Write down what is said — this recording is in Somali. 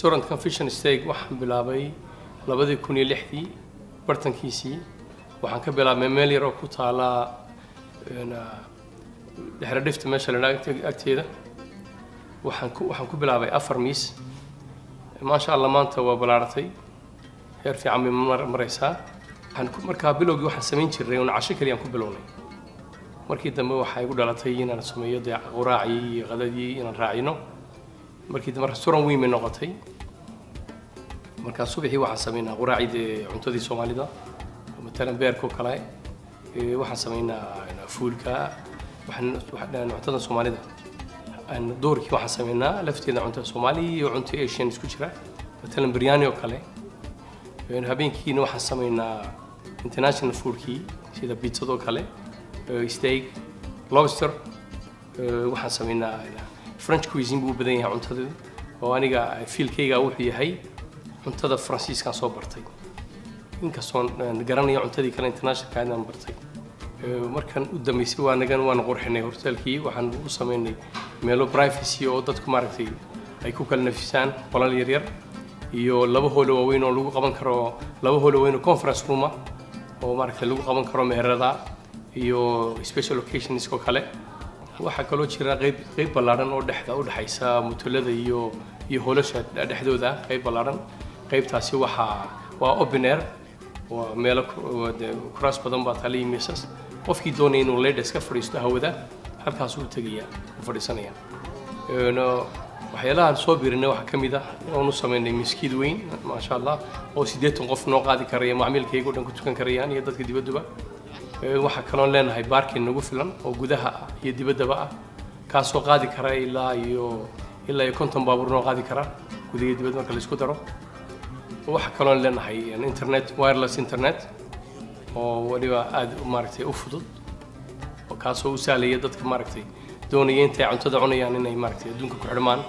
Restaurantkan Fish and Steak waxaan bilaabay 2006dii bartankiisii. Waxaan ka bilaabmay meel yar oo ku taala Dhexre Dhifta, meesha la idhaha agteeda. Waxaan ku bilaabay afar miis. Maasha Allah, maanta waa balaaratay, heer fiican bay maraysaa. Waxaan ku markaa bilowgii waxaan samayn jiray un casho keliyaan ku bilownay. Markii dambe waxaa igu dhalatay inaan sameeyo dee quraacii iyo qadadii inaan raacino. Markii dambe restaurant weyn bay noqotay. Markaa subaxii waxaan sameynaa quraacii, dee cuntadii Soomaalida, matalan beerka oo kale. Waxaan sameynaa fuulka, waxaan cuntada Soomaalida. Doorkii waxaan sameynaa lafteeda cuntada Soomaali iyo cunto Asian isku jira, matalan biryani oo kale. Habeenkiina waxaan sameynaa international foodkii, sida pizzadoo kale, steak, lobster. Waxaan sameynaa French cuisine buu u badan yahay cuntadeedu, oo aniga fieldkayga wuxuu yahay cuntada Faransiiskaan soo bartay, inkastoon garanayo cuntadii kale internationalka inaan bartay. Markan u dambeysay waa nagan waan qurxinay hotelkii. Waxaan u sameynay meelo privacy oo dadku maaragtay ay ku kala nafisaan, qolal yaryar iyo laba hoolo waaweyn oo lagu qaban karo, laba hoolo waaweyn oo conference room ah oo maaragtay lagu qaban karo meherada iyo special occasions oo kale. Waxaa kaloo jira qeyb ballaaran oo dhexda u dhexaysa mutulada iyo hoolasha dhexdooda ah, qeyb ballaaran. Qeybtaasi waa open air, waa meelo dee kuraas badan baa taala iyo miisas. Qofkii doonaya inuu leedha iska fadhiisto hawada, halkaasuu tegaya, u fadhiisanaya. Waxyaalahaan soo biirinay waxaa ka mid ah oonu sameynay miskiid weyn, maasha Allah, oo 80 qof noo qaadi karaya, macmiilkayga o dhan ku tukan karayaan iyo dadka dibadduba. Waxaa kaloon leenahay parking nagu filan oo gudaha ah iyo dibaddaba ah, kaasoo qaadi kara ilaa iyo 50 baabuur noo qaadi kara gudaha iyo dibadda marka la isku daro. Waxaa kaloon leenahay internet, wireless internet, oo weliba aada maaragtay u fudud, oo kaasoo u sahlaya dadka maaragtay doonaya intay cuntada cunayaan inay maaragtay adduunka ku xidhmaan.